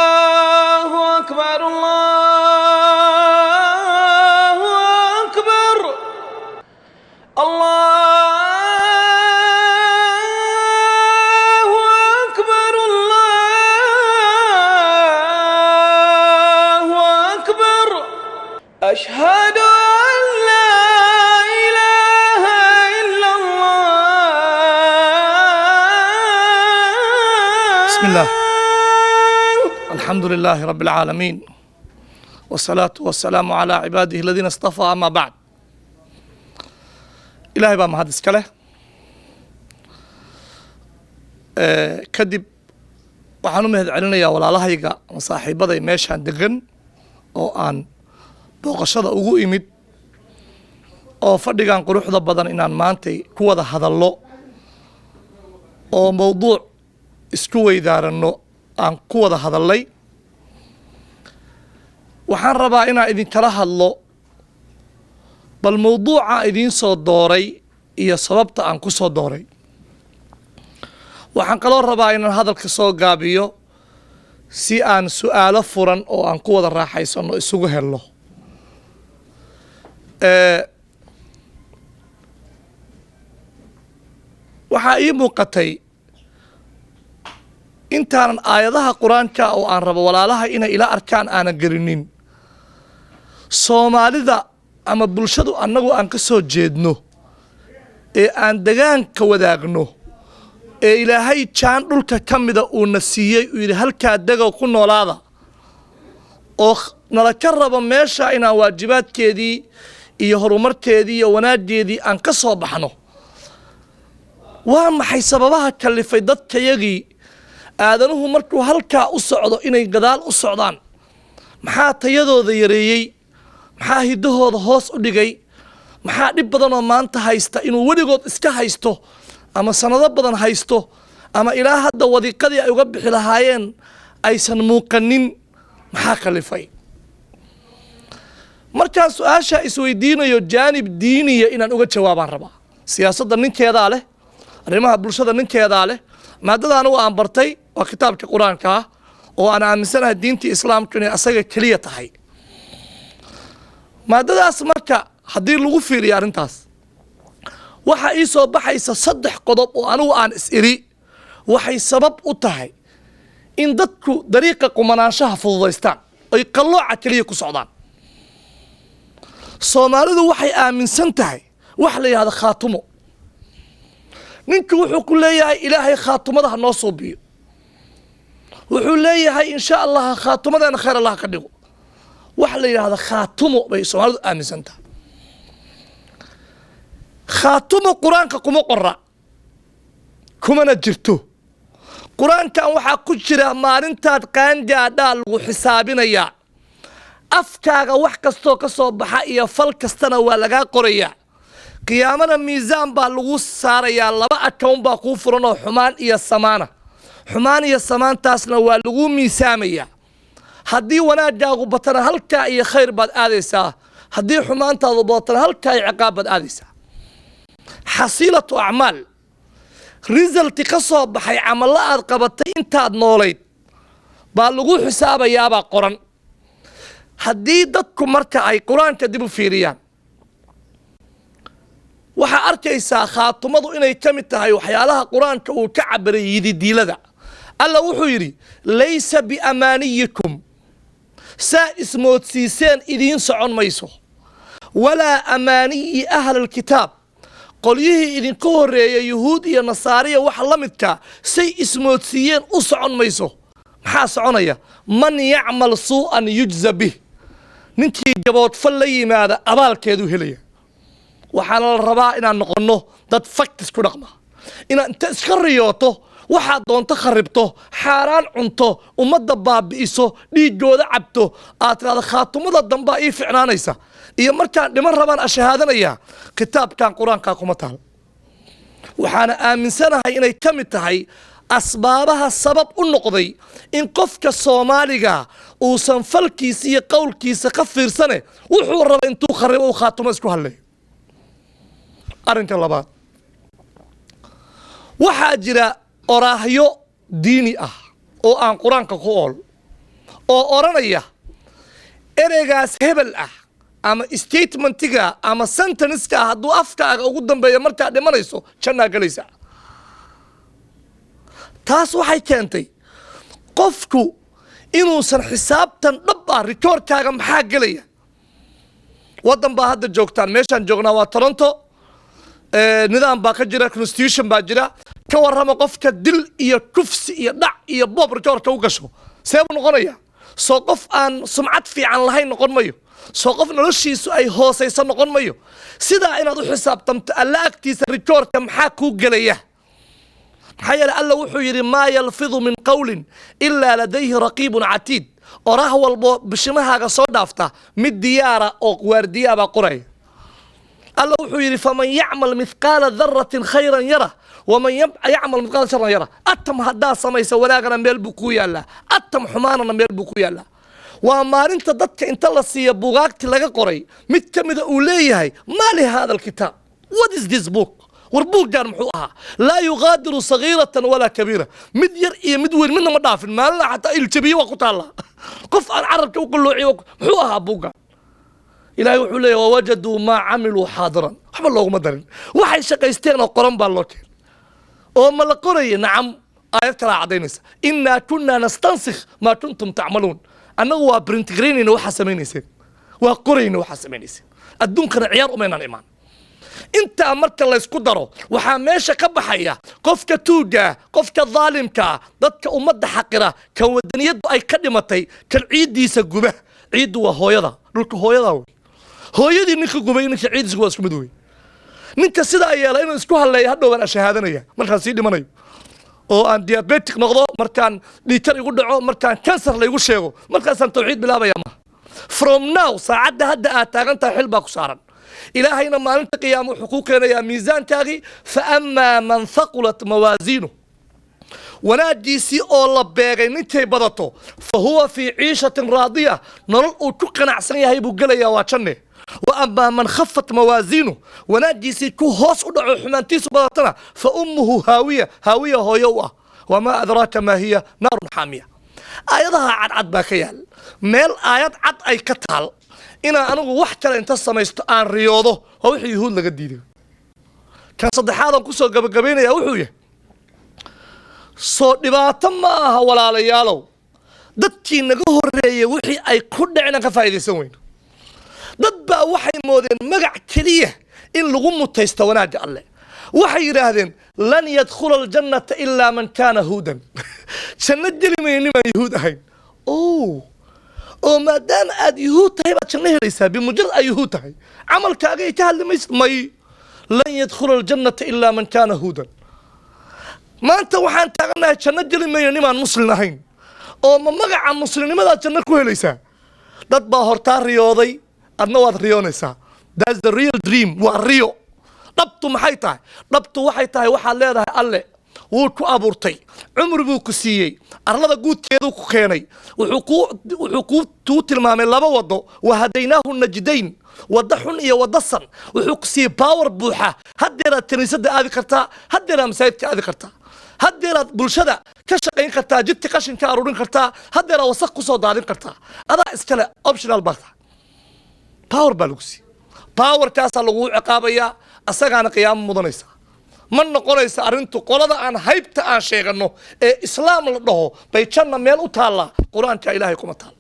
الله أكبر، الله أكبر، الله أكبر، الله أكبر. أشهد أن لا إله إلا الله. بسم الله، الحمد لله رب العالمين، والصلاة والسلام على عباده الذين اصطفى، أما بعد. Ilaahay baa mahad iska leh. Kadib waxaan u mahad celinayaa walaalahayga ama saaxiibaday meeshaan degan oo aan booqashada ugu imid, oo fadhigan quruxda badan inaan maantay ku wada hadallo oo mowduuc isku weydaaranno aan ku wada hadallay. Waxaan rabaa inaan idinkala hadlo bal mowduuca idiin soo dooray iyo sababta aan ku soo dooray. Waxaan kaloo rabaa inaan hadalka soo gaabiyo si aan su-aalo furan oo aan ku wada raaxaysano isugu helno. Waxaa ii muuqatay intaanan aayadaha Qur-aanka oo aan rabo walaalaha inay ila arkaan aanan gelinin, Soomaalida ama bulshadu annagu aan ka soo jeedno ee aan degaanka wadaagno ee Ilaahay jaan dhulka ka mida uuna siiyey, uu yidhi halkaa degow, ku noolaada, oo nala ka rabo meesha inaan waajibaadkeedii iyo horumarkeedii iyo wanaaggeedii aan ka soo baxno, waa maxay sababaha kalifay dadkayagii aadanuhu markuu halkaa u socdo inay gadaal u socdaan? Maxaa tayadooda yareeyey? Maxaa hiddahooda hoos u dhigay? Maxaa dhib badan oo maanta haysta inuu weligood iska haysto ama sanado badan haysto ama ilaa hadda wadiiqadii ay uga bixi lahaayeen aysan muuqanin? Maxaa kalifay? Markaan su-aasha isweydiinayo, jaanib diiniya inaan uga jawaabaan rabaa. Siyaasadda ninkeedaa leh, arrimaha bulshada ninkeedaa leh. Maadada anigu aan bartay waa kitaabka Qur-aanka ah, oo aan aaminsanahay diintii Islaamku inay asaga keliya tahay. Maadadaas marka haddii lagu fiiriyo arrintaas, waxaa ii soo baxaysa saddex qodob oo anigu aan is iri waxay sabab u tahay in dadku dariiqa qumanaanshaha fududaystaan, ay qallooca keliya ku socdaan. Soomaalidu waxay aaminsan tahay wax la yidhahdo khaatumo. Ninku wuxuu ku leeyahay Ilaahay khaatumada ha noo suubiyo, wuxuu leeyahay insha Allah khaatumadeena khayr Allah ka dhigo. Wax la yidhahdo khaatumo bay Soomaalidu aaminsan tahay. Khaatumo Qur-aanka kuma qora, kumana jirto. Qur-aankan waxaa ku jira maalintaad qaangaadhaa lagu xisaabinayaa, afkaaga wax kastoo ka soo baxa iyo fal kastana waa lagaa qorayaa, qiyaamana miisaan baa lagu saarayaa. Laba account baa kuu furan oo xumaan iyo samaana, xumaan iyo samaantaasna waa lagu miisaamayaa. Haddii wanaagaagu batana halkaa iyo khayr baad aadaysaa, haddii xumaantaadu badatana halkaa iyo ciqaab baad aadaysaa. Xasiilatu acmaal, result-i ka soo baxay camallo aad qabatay intaad noolayd baa lagu xisaabayaabaa qoran. Haddii dadku marka ay Qur-aanka dib u fiiriyaan, waxaa arkaysaa khaatumadu inay ka mid tahay waxyaalaha Qur-aanka uu ka cabiray yididiilada. Alla wuxuu yidhi: "Laysa biamaaniyikum", saa ismoodsiiseen idiin socon mayso, "walaa amaaniyi ahlalkitaab", qolyihii idinka horreeyay Yuhuud iyo Nasaariya wax la midkaa say ismoodsiiyeen u socon mayso. Maxaa soconaya? "Man yacmal suu'an yujza bih", ninkii gaboodfal la yimaada abaalkeeduu helaya. Waxaana la rabaa inaan noqonno dad facts ku dhaqma. Inaad inta iska riyooto, waxaad doonto kharibto, xaaraan cunto, ummadda baabi'iso, dhiiggooda cabto, aad tidhahdo khaatumada dambaa ii ficnaanaysa iyo markaan dhiman rabaan ashahaadanayaa, kitaabkan Qur-aankaa kuma taal. Waxaana aaminsanahay inay ka mid tahay asbaabaha sabab u noqday in qofka Soomaaliga uusan falkiisa iyo qowlkiisa ka fiirsane, wuxuu raba intuu kharibo uu khaatumo isku hadleeyo. Arrinka labaad, Waxaa jira oraahyo diini ah oo aan Qur-aanka ku ool oo odhanaya ereygaas hebel ah ama statementiga ama sentenceka hadduu afkaaga ugu dambeeyo markaad dhimanayso, jannaa gelaysa. Taas waxay keentay qofku inuusan xisaabtan dhab ah, recordkaaga maxaa gelaya. Waddan baa hadda joogtaan, meeshaan joognaa waa Toronto. Nidaam baa ka jira, constitution baa jira. Ka warrama qofka dil iyo kufsi iyo dhac iyo boob recordka u gasho, see buu noqonaya? Soo qof aan sumcad fiican lahayn noqon mayo? Soo qof noloshiisu ay hoosayso noqon mayo? Sidaa inaad u xisaabtamto Alla agtiisa recordka maxaa kuu gelaya. Maxaa yeele, Alla wuxuu yidhi: "ما يلفظ من قول إلا لديه رقيب عتيد." Oraah walbo bishimahaaga soo dhaafta, mid diyaara oo waardiyaa baa qoraya. Alla wuxuu yidhi: "فمن يعمل مثقال ذرة خيرا يره ومن يعمل مثقال شرا يره." Atom haddaa samaysa wanaagana, meel buu kuu yaallaa. Atom xumaanana, meel buu ku yaallaa. Waa maalinta dadka inta la siiya bugaagti laga qoray, mid ka mida uu leeyahay: "ما لهذا الكتاب? What is this book?" War buuggaan muxuu ahaa? "لا يغادر صغيرة ولا كبيرة." Mid yar iyo mid weyn midna ma dhaafin. Maalina xataa iljabiye waa ku taallaa. Qof aan carabka u qalloociyo, muxuu ahaa buuggaan? Ilaahay wuxuu leeyahy: "ووجدوا ما عملوا حاضرا." Waxba looguma darin, waxay shaqaysteen oo qoran baa loo keenay. Oo ma la qoraya? Nacam, aayad kalaa caddaynaysa: "إنا كنا نستنسخ ما كنتم تعملون." Annagu waa print garaynayna waxaa samaynayseen, waa qorayna waxaa samaynayseen. Adduunkana ciyaar umaynaan imaan. Intaa marka laysku daro, waxaa meesha ka baxaya qofka tuugaa, qofka daalimkaa, dadka ummadda xaqira, kan wadaniyaddu ay ka dhimatay, kan ciiddiisa guba. Ciiddu waa hooyada, dhulka hooyada wey. Hooyadii ninka gubay, ninka ciiddiisa waa isku mid wey. Ninka sidaa yeela inuu isku halleeya, hadhow baan ashahaadanaya markaan sii dhimanayo oo aan diabetic noqdo, markaan dhiikar igu dhaco, markaan kansar laygu sheego, markaasaan tawxiid bilaabaya maha. From now, saacadda hadda aad taagan tahay, xil baa ku saaran. Ilaahayna maalinta qiyaama wuxuu kuu keenayaa miisaankaagii. "فأما من ثقلت موازينه", wanaagiisii oo la beegay ninkay badato, "فهو في عيشة راضية", nolol uu ku qanacsan yahay buu gelayaa, waa janne. "وأما من خفت موازينه", wanaagiisii ku hoos u dhaco, xumaantiisu badatana, "فأمه هاوية", haawiya hooyo u ah. "وما أدراك ما هي? نار حامية." Aayadaha cadcad baa ka yaal. Meel aayad cad ay ka taal inaan anigu wax kale inta samaysto aan riyoodo, waa wixii Yuhuud laga diiday. Kan saddexaadaan kusoo gabagabaynaya wuxuu yahay: soo dhibaato ma aha, walaalayaalow, dadkii naga horreeyey wixii ay ku dhaceen aan ka faa'iidaysan weyno? Dad baa waxay moodeen magac keliya in lagu mutaysto wanaagga Alle. Waxay yidhaahdeen: "لن يدخل الجنة إلا من كان هودا." Janno geli mayo nimaan Yuhuud ahayn. Oo maadaama aad Yuhuud tahay baad janno helaysaa? بمجرد aad Yuhuud tahay camalkaaga ay ka hadli maysid. May, "لن يدخل الجنة إلا من كان هودا." Maanta waxaan taagannahay janno geli mayo nimaan Muslim ahayn. Oo ma magaca muslimnimadaad janno ku helaysaa? Dad baa hortaa riyooday, adna waad riyoonaysaa. That's the real dream, waa riyo. Dhabtu maxay tahay? Dhabtu waxay tahay waxaad leedahay: Alle wuu ku abuurtay, cumri buu ku siiyey, arlada guudkeeduu ku keenay, wuxuu kuu tuu tilmaamay laba wado, "وهديناه النجدين", waddo xun iyo waddo san. Wuxuu ku siiyey power buuxa. Haddeeraad kaniisadda aadi kartaa, haddeeraad masaajidka aadi kartaa, haddeeraad bulshada ka shaqayn kartaa, jidka qashinka aruurin kartaa, haddeeraad wasaq kusoo daadin kartaa. Adaa iskale, optional baa tahay. Power baa lagu siiyey, powerkaasaa laguu ciqaabayaa, asagaana qiyaamo mudanaysaa. Ma noqonaysa arrintu qolada aan haybta aan sheegano ee Islaam la dhaho bay janna meel u taallaa. Qur-aanka Ilaahay kuma taalla.